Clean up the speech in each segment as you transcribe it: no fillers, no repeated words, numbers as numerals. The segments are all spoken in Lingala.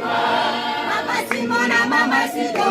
Mama Simona, Mama Sido.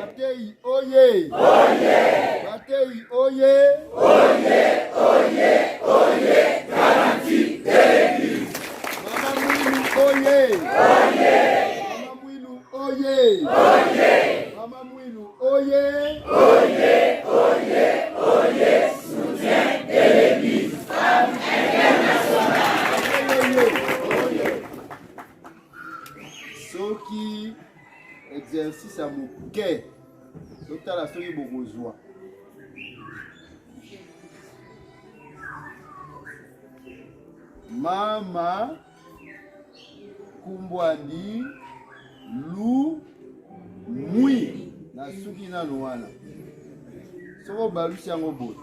Batei oye! Oye! Batei oye! Oye! Oye! Oye! Garantie de l'église. Mama Mwilu oye! Oye! Mama Mwilu oye! Oye! Mama Mwilu oye! Oye! Oye! Oye! Soutien de l'église. Femme internationale. Oye! Soki exercice ya moke totala soki bokozwa mama kumbwandi lu mwi nasuki nano wana soki obalusi yango boye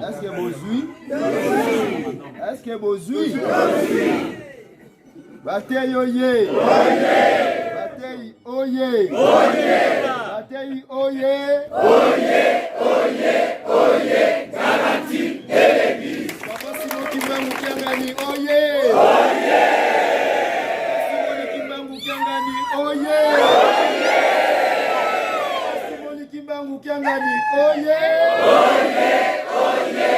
Est-ce que bozui? Est-ce que bozui? Bateyi oye! Bateyi oye! Bateyi oye! Oye! Oye! Oye! Garantie de l'église. Papa Simon Kimbangu Kiangani oye! Oye! Simon Kimbangu Kiangani oye! Simoni Kimbangu Kiangani oye! Oye! Oye!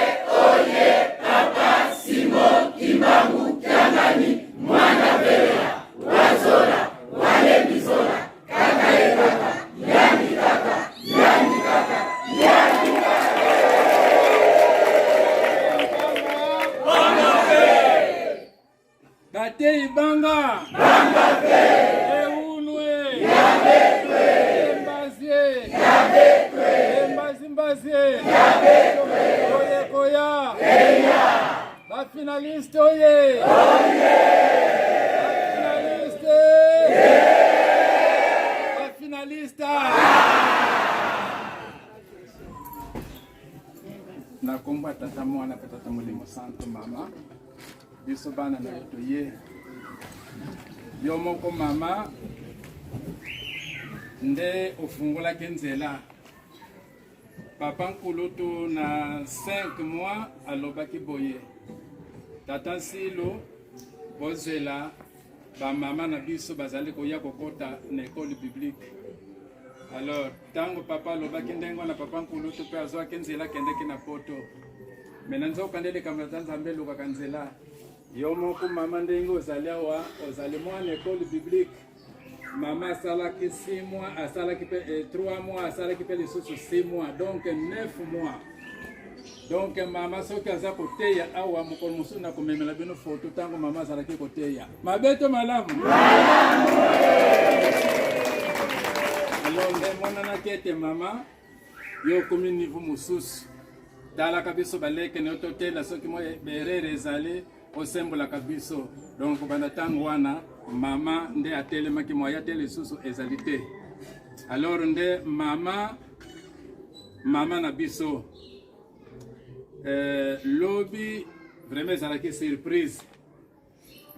Oye! Papa Simon Kimbangu Kiangani mwana Belela wazola walemizola kaka ye kaka yangi kaka yangi kaka yangi kaka. Bateyi banga. Banga te. Eunwe. Yabetwe. Embazie. Yabetwe. Embazi mbazie. Yabetwe. Oye koya. Eya. Ba finaliste oye. Oye. Ba finaliste. Ba finalista. Na kombo ya Tata Mwana pe Tata Molimo Santo mama. Biso bana na yo toye. Yo moko mama nde ofungolaki nzela. Papa Nkulutu na 5 mois alobaki boye, Tata Nsilu, bozela bamama na biso bazali koya kokota na ekole biblique. Alors ntango papa alobaki ndenge wana, papa Nkulutu mpe azwaki nzela akendeki na poto. Me na nzoka nde likambo ya Nzambe elukaka nzela. Yo moko mama ndenge ozali awa, ozali mwana ekole biblique. Mama asalaki 6 mois, asalaki pe 3 eh, mois, asalaki pe lisusu 6 mois, donc 9 mois. Donc mama soki aza koteya awa mokolo mosusu nakomemela bino foto ntango mama azalaki koteya. Mabe to malamu? Alors nde emonanaki ete mama yo okomi niveau mosusu, talaka biso baleke na yo totela soki mwa berere ezali osembolaka biso. Donc banda ntango wana mama nde atelemaki, moya te lisusu ezali te. Alors nde mama mama na biso lobi vraiment ezalaki surprise.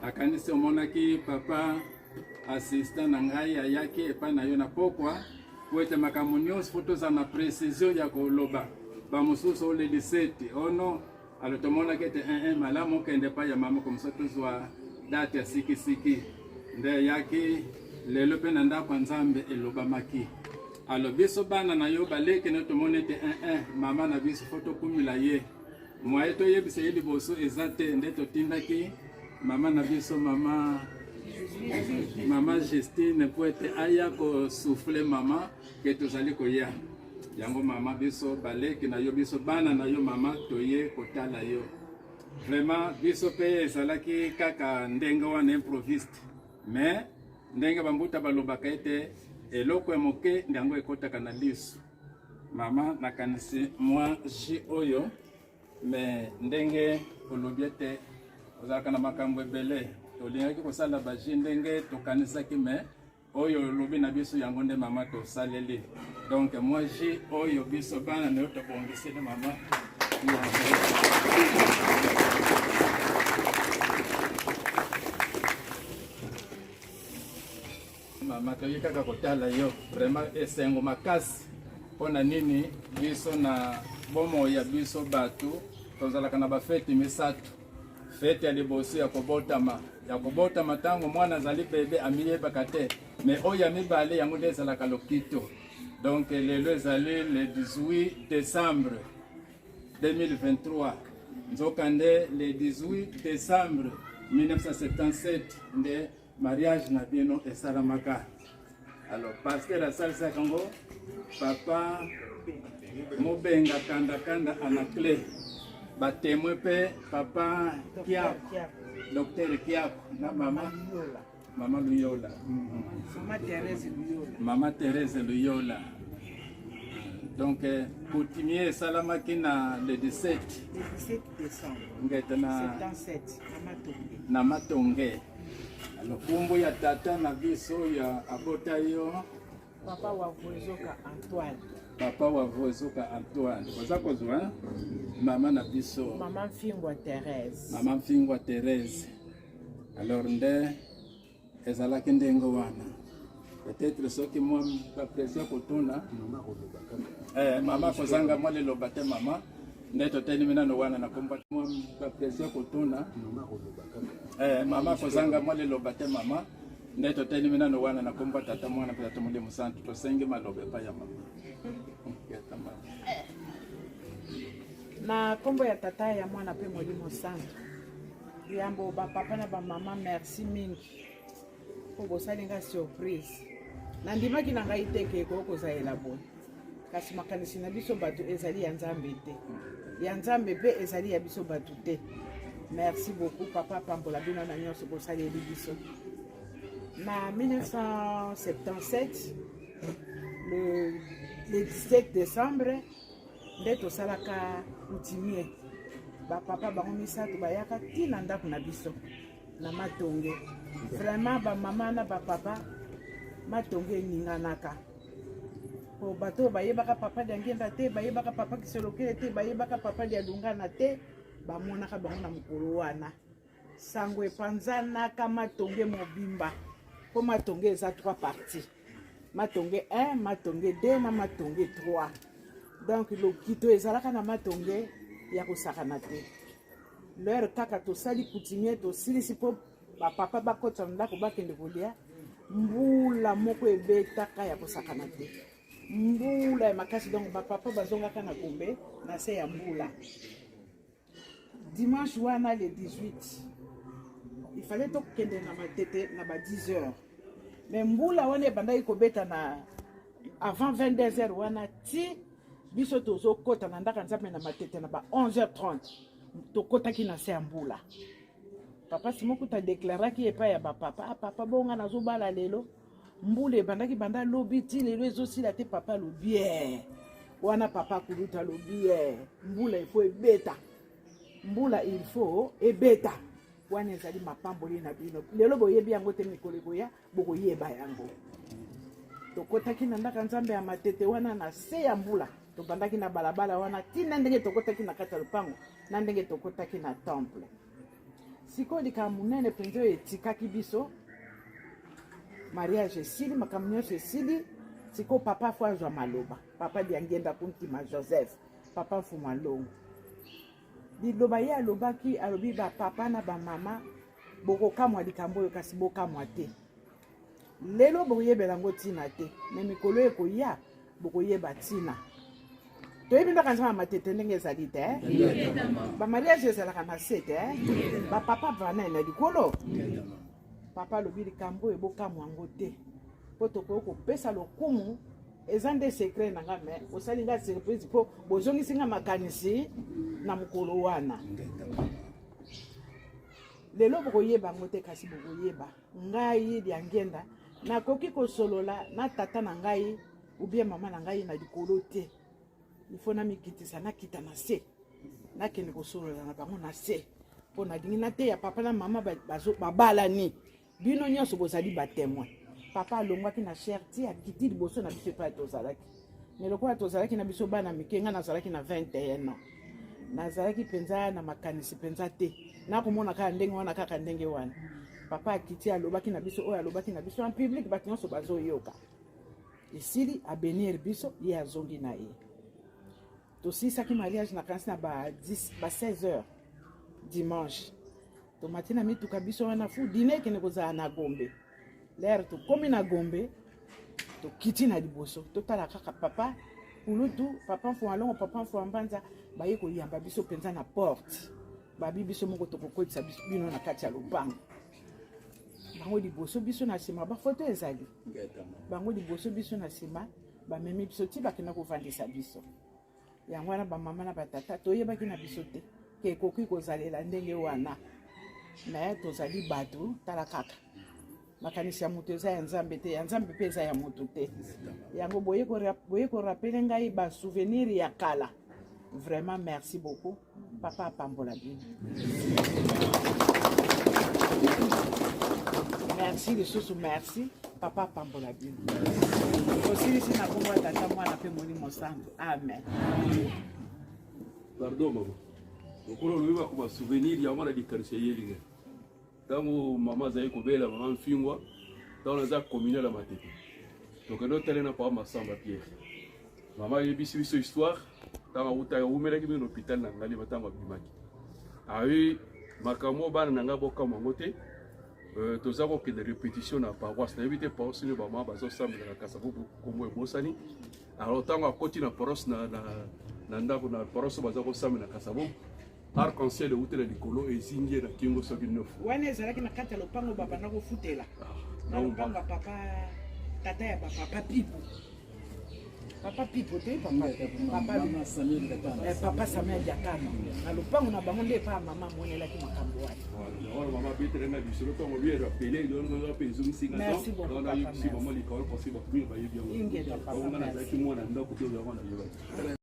Akanisi omonaki papa assistant na ngai ayaki epai na yo na pokwa po ete makambo nyonso fo tozala na precision ya koloba. Bamosusu o le 17 ono alo tomonaki ete 1 malamu okende epai ya mama komisa tozwa date ya sikisiki. Nde ayaki lelo mpe na ndako ya Nzambe elobamaki. Alo biso bana na yo baleki na tomoni ete 1 mama na biso fo tokumila ye. Mwaye toyebisa ye liboso eza te, nde totindaki mama na biso mama mama Justine po ete aya kosouffle mama ke tozali koya. Yango mama biso baleki na yo, biso bana na yo mama, toye kotala yo. Vraiment biso pe ezalaki kaka ndenge wana improviste, mais ndenge bambuta balobaka ete eloko ya moke yango ekotaka na liso. Mama nakanisi mwa jus oyo, me ndenge olobi ete ozalaka na makambo ebele, tolingaki kosala ba jus ndenge tokanisaki, me oyo olobi na biso yango nde mama tosaleli. Donc mwa jus oyo biso bana na yo tobongiseli mama. Mama toyi kaka kotala yo vraiment esengo makasi. Mpo na nini biso na bomoi ya biso bato tozalaka na bafeti misato. Fete ya liboso ya kobotama, ya kobotama ntango mwana azali bebe amiyebaka te, me oyo ya mibale yango nde ezalaka lokito. Donc lelo ezali le 18 décembre 2023, nzokande le 18 décembre 1977 nde mariage na bino esalamaka. Alors pasteur asalisaka yango papa Mobenga kanda kanda Anaclet, batemoin mpe papa Kiako, docteur Kiako na mama mama Luyola, mama Thérèse Luyola, mama Thérèse Luyola. Donc coutumier esalamaki na le 17 le 17 décembre ngete na 77 na Matonge, na Matonge. Alors kombo ya tata na biso ya abota yo papa wa Voezoka Antoine, papa wa Voezoka Antoine. Oza kozwa mama na biso mama Mfingwa Thérèse, mama Mfingwa Thérèse. Alors nde ezalaki ndenge wana. Peut-être soki mwa bapression kotuna mama kozanga mwa liloba te mama, nde totelemi nano wana na komba mwa bapression kotuna mama kozanga mwa liloba te mama, nde totelemi nano wana na komba tata mwana mpe tata molimo santu, tosengi maloba epai ya mama. Na kombo ya tata ya mwana mpe molimo santu, yambo bapapa na bamama, merci mingi mpo bosali nga surprise. Nandimaki na ngai te ke ekoki kozalela boye, kasi makanisi na biso bato ezali ya Nzambe te, ya Nzambe mpe ezali ya biso bato te. Merci beaucoup papa, pambola bino na nyonso bosaleli biso. Na 1977 le 17 décembre nde tosalaka coutumier. Bapapa bango misato bayaka ntina ndako na biso na Matonge. Vraiment bamama na bapapa, Matonge eninganaka po bato oyo bayebaka papa Diangenda te, bayebaka papa Kisolokele te, bayebaka papa Dialungana te, bamonaka bango na mokolo wana. Sango epanzanaka Matonge mobimba, po Matonge eza 3 parties: Matonge 1, Matonge 2 na Matonge 3. Donc lokito ezalaka na Matonge ya kosakana te. L'heure kaka tosali coutumier, tosilisi mpo bapapa bakota na ndako bakende kolia, mbula moko ebetaka ya kosakana te, mbula ya makasi. Donc bapapa bazongaka na Gombe na se ya mbula. Dimanche wana le 18, il fallait tokende na Matete na ba 10 heures, mais mbula wana ebandaki kobeta na avant 22 heures wana ti biso tozokota na ndako ya Nzambe na Matete na ba 11h30, tokotaki na se ya mbula. Papa Simo kuta deklaraki epai ya bapapa: ah, papa bonga nazobala lelo. Mbula ebandaki banda lobi ti lelo ezosila te. Papa alobi eh. Wana papa kulutu alobi eh. Mbula il faut ebeta, mbula il faut ebeta. Wana ezali mapamboli na bino. Lelo boyebi yango te, mikolo ekoya bokoyeba yango. Tokotaki na ndaka Nzambe ya Matete wana na se ya mbula, tobandaki na balabala wana ntina ndenge tokotaki na kati ya lopango na ndenge tokotaki na temple. Sikoyo likambo monene mpenza oyo etikaki biso, mariage esili, makambo nyonso esili. Sikoyo papa fo azwa maloba. Papa Diangienda Kuntima Joseph, papa Mfuma Longo, liloba ye alobaki, alobi bapapa na bamama bokokamwa likambo oyo, kasi bokamwa te. Lelo bokoyebela yango ntina te, me mikolo ekoya bokoyeba ntina. Toyebi ndaka Nzambe ya Matete ndenge ezali te, bamariage ezalaka na se te, bapapa vana na likolo. Papa alobi likambo oyo bokamwa yango te, mpo tokoki kopesa lokumu. Eza nde secret na nga, me osali nga surprise mpo bozongisi nga makanisi na mokolo wana. Lelo bokoyeba yango te, kasi bokoyeba. Ngai Diangienda nakoki kosolola na tata na ngai ou bien mama na ngai na likolo te. Il faut namikitisa, nakita na se, nakende kosolola na bango na se, mpo nalingi nateya papa na mama babalani. Bino nyonso bozali batemoin. Papa alongwaki na chaire ti akiti liboso na biso epai tozalaki. Me lokola tozalaki na biso bana mike, ngai nazalaki na 21 ans, nazalaki mpenza na makanisi mpenza te, nakomona kaka ndenge wana, kaka ndenge wana. Papa akiti, alobaki na biso oyo alobaki na biso en public, bato nyonso bazoyoka. Esili, abenir biso, ye azongi na ye. Tosilisaki mariage na kanisi na ba 10 ba 16 heures dimanche. Tomati na mituka biso wana fu dine ekende kozala na Gombe. Lere tokomi na Gombe, tokiti na liboso, totala kaka papa kulutu, papa Mfua Longo, papa Mfua Mbanza baye koyamba biso mpenza na porte. Babi biso moko tokokotisa bino na kati ya lopango. Bango liboso, biso na nsima. Bafoto ezali, bango liboso, biso na nsima. Bamemi biso ti bakenda kovandisa biso. Yango wana bamama na batata, toyebaki na biso te ke ekoki kozalela ndenge wana. Me tozali bato, tala kaka makanisi ya moto eza ya Nzambe te, ya Nzambe mpe eza ya moto te. Yango boye korapele ngai basouvenir ya kala. Vraiment merci beaucoup. Papa apambola bino. Merci lisusu, merci. Papa apambola bino. Osilisi na kombo ya Tata, Mwana mpe Molimo Santu, amen. Pardon mama, lokola olobi bakoma souvenir yango na likanisi eyeli ngai ntango mama azali kobela, mama Mfingwa, ntango naza communal ya Matete, tokende otale na papa Masamba Pierre. Mama ayebisi biso histoire ntango awutaki, awumelaki mingi na hôpital na Ngaliema. Ntango abimaki, ayi makambo bana na ngai bokamwa yango te. Toza kokende répétition na paroisse, nayebi te paroisse nini, bamama bazosambela na Kasavubu, kombo ebosani. Alors ntango akoti na paroisse na ndako na paroisse oyo baza kosambela na Kasavubu, arc en ciel euti na likolo ezingi ye na kingo soki 9. Wana ezalaki na kati ya lopango babanda kofutela, na lopango ya papa, tata ya bapapa Pipo, papa Pipo te, papa, papa Samuel, papa Samuel Diakama, na lopango na bango nde epa ya mama amonelaki makambo wana. Wana mama abetelenga lisolo ntango bien rappelé, donc mpe ezongisinga. Merci beaucoup, papa, nayebisi merci. mama likolo parce bato mingi bayebi yango. Ingeta, papa, Yango nga merci. nazalaki mwana ndako te, yango nayebaki.